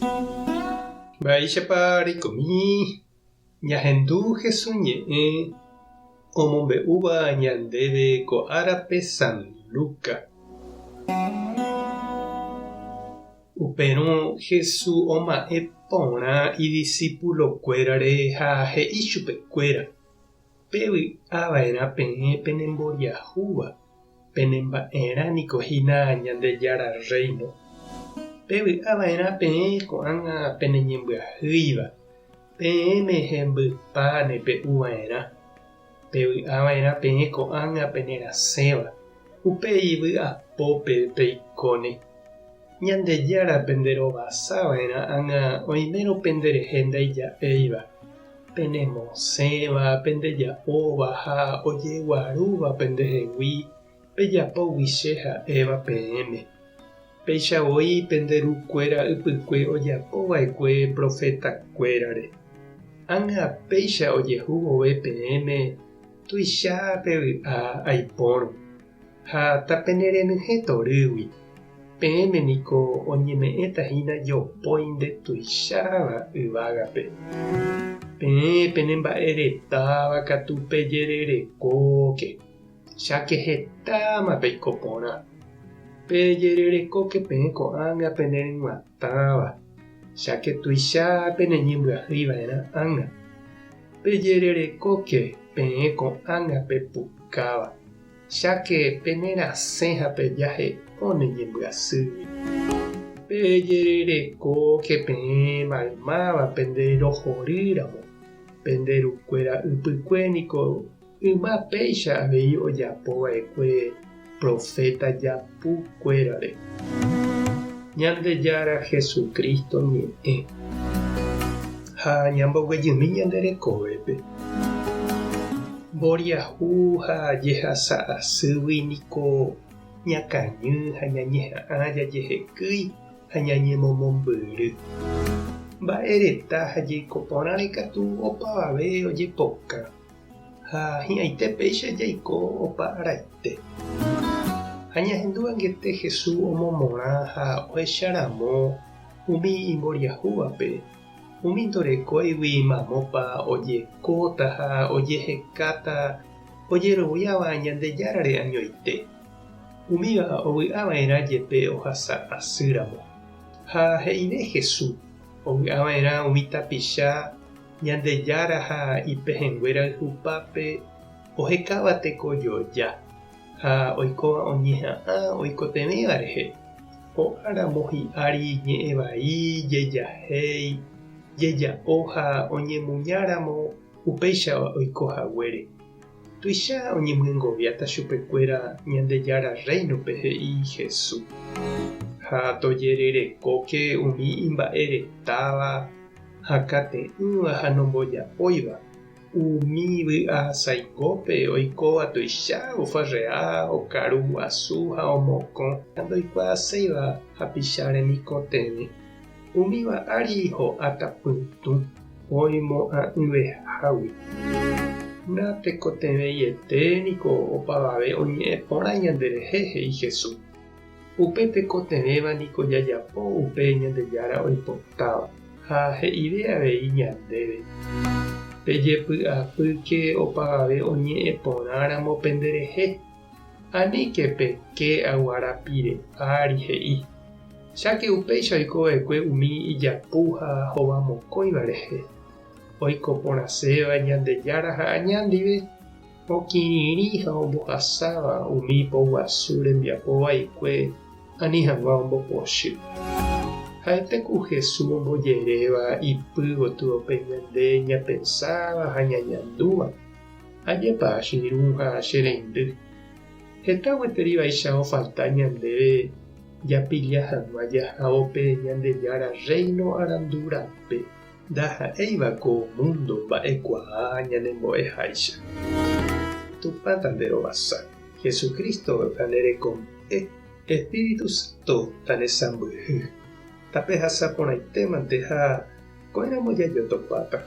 Mba'éichapa reikomi ñahendu Jesús ñe'ẽ omombe'úva ñandéve ko árape San Lucas? Upérõ Jesús oma'ẽ porã idisipulokuérare ha he'i chupekuéra, Pevy'a va'erã peẽ penemboriahúva, penemba'erã niko hína Ñandejára Rréino. Pevy'a va'erã peẽ ko'ág̃a peneñembyahýiva, peẽme hembypáne pe'u va'erã. Pevy'a va'erã peẽ ko'ág̃a penerasẽva, upéi vy'apópe peikóne. Ñandejára penderovasa va'erã ág̃a oimérõ penderehe ndaija'éiva, penemosẽva, pendeja'óva ha ojeguarúva pendehegui pejapógui che ha'éva peẽme. Péicha voi pende rukuéra ypykue ojapo va'ekue profetakuérare. Ág̃a péicha ojehu vove peẽme tuicha pevy'a aipórõ. Ha tapenerenyhẽ torýgui, peẽme niko oñeme'ẽta hína jopói ndetuicháva yvágape. Peẽ penemba'e retáva katu pejererekóke, cháke hetáma peiko porã. Pejererekóke peẽ ko'ág̃a peneryg̃uatãva, cháke tuicha peneñembyahýi va'erã ág̃a. Pejererekóke peẽ ko'ág̃a pepukáva. Cháke penerasẽ ha pejahe'óne ñembyasýgui. Pejererekóke peẽ maymáva pende rohorýramo, pende rukuéra ypykue niko yma péicha avei ojapo va'ekue proféta japu kuérare. Ñandejára Jesucristo ñe'ẽ. Ha ñamboguejymi ñande rekovépe. Mboriahu ha jehasa asýgui niko ñakañy ha ñañeha'ã jajehekýi ha ñañemomombyry. Mba'e reta ha jeiko porãre katu opavave ojepokã, ha hi'ãite péicha jaiko opa araite. Ha ñahendu angete Jesús omomorã ha ohecharamo umi imboriahúvape, Umi ndorekóigui mamópa ojekóta ha ojehekáta ojeroviáva Ñandejárare añoite, umíva ovy'ava'erã jepe ohasa asýramo. Ha he'ive Jesús, ovy'ava'erã umi tapicha Ñandejára ha ipehẽnguéra yhupápe ohekáva tekojoja ha oikóva oñeha'ã oikotevẽva rehe. Ho'áramo hi'ári ñe'ẽ vai, jejahéi, jeja'o ha oñemuñáramo upéicha oiko haguére. Tuicha oñemyengoviáta chupekuéra Ñandejára Rréinope he'i Jesús. Ha tojererekóke umi imba'e retáva, hakate'ỹva ha nomboja'óiva. Umi vy'a saingópe oikóva tuicha ofarrea, okaru guasu ha omokõ ha ndoikuaaséiva hapicha remikotevẽ. Umíva ári ho'áta pytũ oimo'ã'ỹvehágui. Natekotevẽiete niko opavave oñe'ẽ porã ñanderehe, he'i Jesús. Upe tekotevẽva niko jajapo upe Ñandejára oipotáva, ha he'ive avei ñandéve, Pejepy'apýke opavave oñe'ẽ porãramo penderehe, aníke peke aguara pire ári, he'i. Cháke upéicha oiko va'ekue umi ijapu ha hovamokõiva rehe, oiko porãséva Ñandejára ha aña ndive. Okirirĩ ha ombohasáva umi poguasu rembiapo vaikue ani hag̃ua ombopochy. Ha'ete ku Jesús ombojeréva ipy gotyo pe ñande ñapensáva ha ñañandúva. Ajépa che irũ ha che reindy. Heta gueteri vaicha ofalta ñandéve japilla hag̃ua jahávo pe Ñandejára Rréino arandu rape. Ndaha'éiva ko múndo mba'ekuaa ñanembo'eháicha. Tupã tanderovasa, Jesucristo tanerekombo'e, Espíritu Santo tanesãmbyhy. Tapehasa porãitémante ha ko'ẽramo jajotopáta.